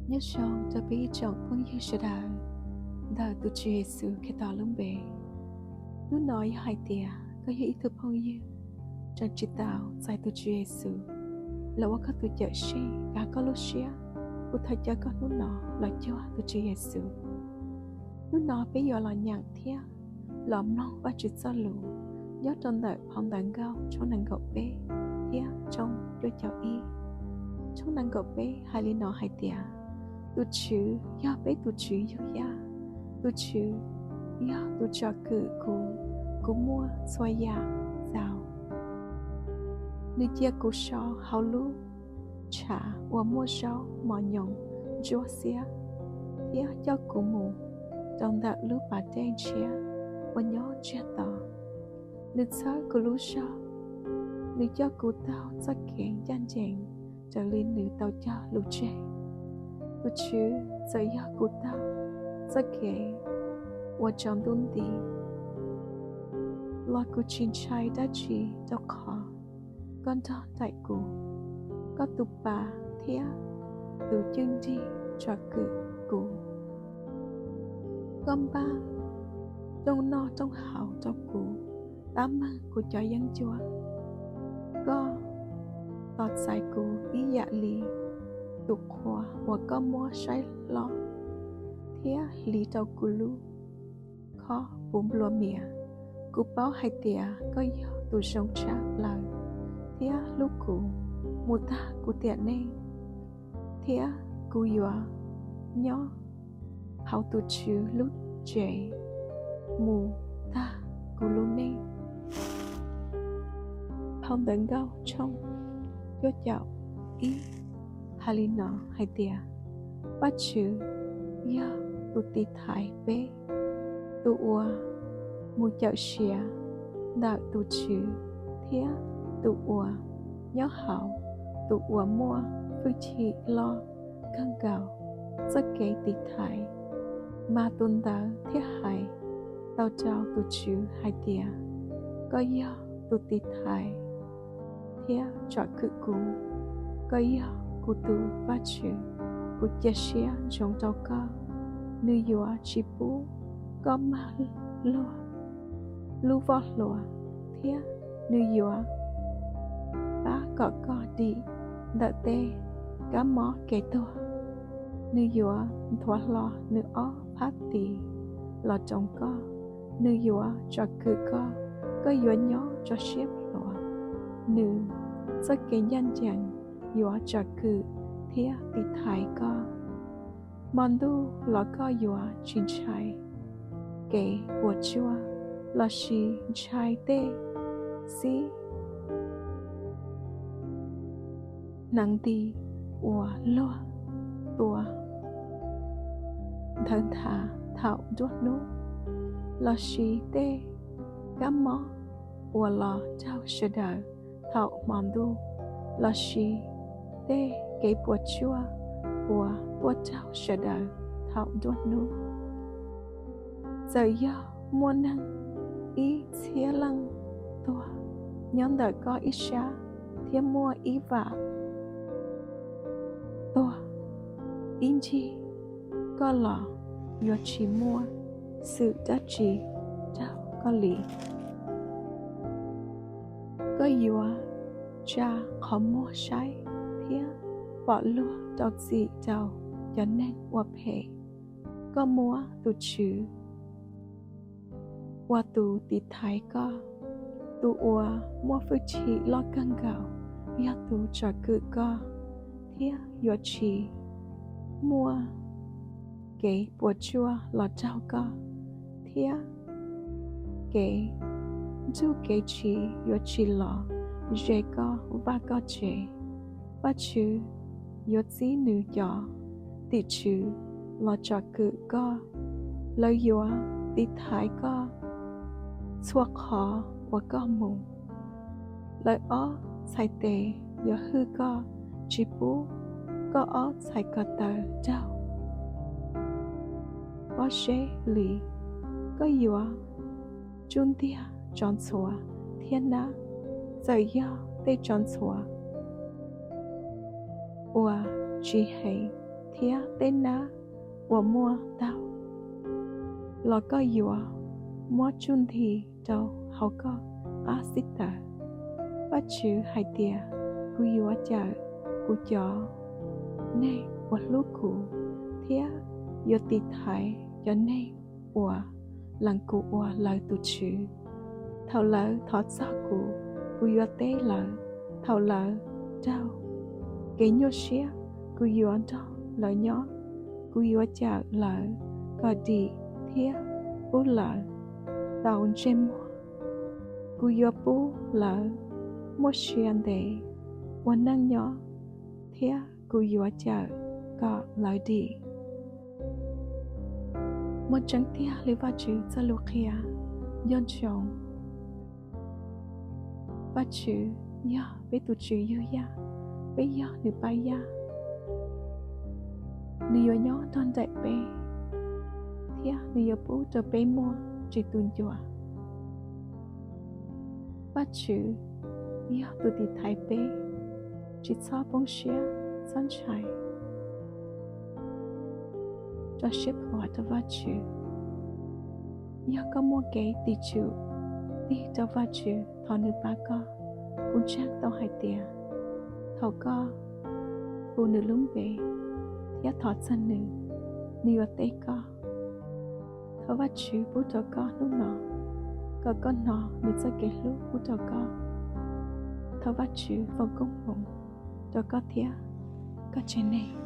Nyob zoo rau peb ib tsoom phooj ywg sawv daws ntawm tus Tswv Yexus Khetos lub npe. Hnub no yog hais tias koj yog ib tug phooj ywg tseem tsis tau txais tus Tswv Yexus los ua koj tus cawm seej kav koj lub siab, kuv thov caw koj hnub no los cuag tus Tswv Yexus. Hnub no peb yuav los nyeem thiab los mloog Vajtswv txoj lus nyob rau ntawm phau Ntawv Nkauj tshooj nees nkaum peb thiab tshooj cuaj caum ib. Tshooj nees nkaum peb hais li no hais tias, tus Tswv yog peb tus Tswv yug yaj, tus Tswv yog tus tsom kwm kuv, kuv muaj txhua yam txaus. Nws cia kuv so hauv lub tshav uas muaj zaub mos nyoos ntsuab xiab, thiab coj kuv mus rau ntawm lub pas dej ntshiab uas nyob ntsiag to. Nws txhawb kuv lub zog, nws coj kuv taug txoj kev ncaj ncees raws li nws tau cog lus tseg. Tus Tswv txawm yog kuv taug txoj kev uas tsaus ntuj nti los kuv tsis ntshai dab tsi, rau qhov koj nrog nraim kuv, koj tus pas thiab tus cwj nrig tsom kwm kuv. Koj npaj rooj noj rooj haus rau kuv tab meeg kuv cov yeeb ncuab. Koj tos txais kuv ib yam li tus qhua uas koj muab saib hlob, thiab hliv rau kuv lub khob puv nplua mias. Kuv paub hais tias koj yog tus zoo tshaj plaws thiab hlub kuv mus tag kuv tiam neej, thiab kuv yuav nyob hauv tus Tswv lub tsev mus tag kuv lub neej. Phau Ntawv Nkauj tshooj cuaj caum ib hais li no hais tias, Vajtswv yog tus tiv thaiv peb, tus uas mus cawm siav ntawm tus Tswv, thiab tus uas nyob hauv tus uas muaj hwj chim loj kawg nkaus txoj kev tiv thaiv. Mas tus ntawd thiaj hais tau rau tus Tswv hais tias, Koj yog tus tiv thaiv thiab tsom kwm kuv. Koj yog kuv tus Vajtswv, kuv cia siab ntsoov rau koj. Nws yuav tsis pub koj mag luag lub voj hlua, thiab nws yuav pab kom koj dim ntawm tej kab mob kev tuag. Nws yuav nthuav hlo nws ob phab tis los roos koj. Nws yuav tsom kwm koj, koj yuav nyob tso siab plhuav. Nws txoj kev ncaj ncees yuav tsom kwm thiab tiv thaiv koj. Hmo ntuj los koj yuav tsis ntshai kev puas tsuaj lossis ntshai tej xib hneev nti uas luag tua nthawv nthav thaum nruab hnub, lossis tej kab mob uas los raug sawv daws thaum hmo ntuj, lossis tej kev puas tsuaj uas tuaj raug sawv daws thaum nruab hnub. Txawm yog muaj neeg ib txhiab leej tuag nyob ntawm koj ib sab, thiab muaj ib vam tuag ib ncig koj los, yuav tsis muaj xwm dab tsi raug koj li. Koj yuav tsa qhov muag saib thiab pom luag rau txim rau cov neeg ua phem. Koj muab tus Tswv ua tus tiv thaiv koj, tus uas muaj hwj chim loj kawg nkaus yog tus tsom kwm koj, thiab yuav tsis muaj kev puas tsuaj los raug koj, thiab kev ntsuj kev tsiv yuav tsis los ze koj vaj koj tsev. Vajtswv yuav txib nws cov tim tswv los tsom kwm koj, lawv yuav tiv thaiv koj txhua qhov uas koj mus. Lawv ob txhais tes yuav hwj koj, tsis pub koj ob txhais ko taw raug pob zeb li. Koj yuav tsuj ntiag tsov ntxhuav thiab nab, txawm yog tej tsov ntxhuav uas tsis heev thiab tej nab uas muaj taug los koj yuav muab tsuj nthi rau hauv koj qab xib taws. Vajtswv hais tias, kuv yuav cawm kuv cov neeg uas hlub kuv, thiab yuav tiv thaiv cov neeg uas lees kuv ua lawv tus Tswv. Thaum lawv thov txog kuv, kuv yuav teb lawv. Thaum lawv raug kev nyuaj siab, kuv yuav nrog lawv nyob. Kuv yuav cawm lawv kom dim thiab pub lawv tau ntsej muag. Kuv yuav pub lawv muaj sia ntev ua neej nyob, thiab kuv yuav cawm kom lawv dim. Muaj tseeb tiag li Vajtswv txoj lus qhia nco ntsoov. Vajtswv yog peb tus Tswv yug yaj, peb yog nws pab yaj. Nws yuav nyob nrog nraim peb, thiab nws yuav pub rau peb muaj tsis tu ncua. Vajtswv yog tus tiv thaiv peb, tsis txhob poob siab txhob ntshai. Tso siab phuam rau Vajtswv. Yog koj muaj kev tim tsum, tig rau Vajtswv thov nws pab koj. Kuv ntseeg tau hais tias thaum koj hu nws lub npe thiab thov txog nws, nws yuav teb koj. Thov Vajtswv pub rau koj hnub no, kom koj hnov nws txoj kev hlub pub rau koj. Thov Vajtswv foom koob hmoov rau koj thiab koj tsev neeg.